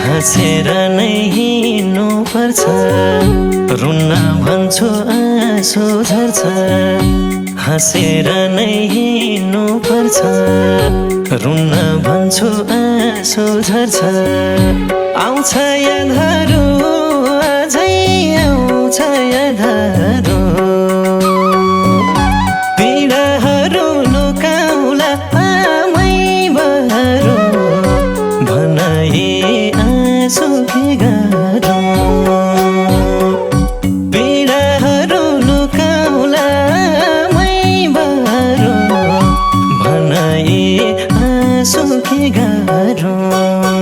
हाँसेर नै हिँड्नु पर्छ रुन्न भन्छु आँसु झर्छ हाँसेर नै हिँड्नु पर्छ रुन्न भन्छु आँसु झर्छ आउँछ यादहरू अझै आउँछ यादहरू पीडाहरू लुकाउला आमै बहरू भनाए आँसु के गरौँ पीडाहरू लुकाउला आमै बहरू भनाए आँसु के गरौँ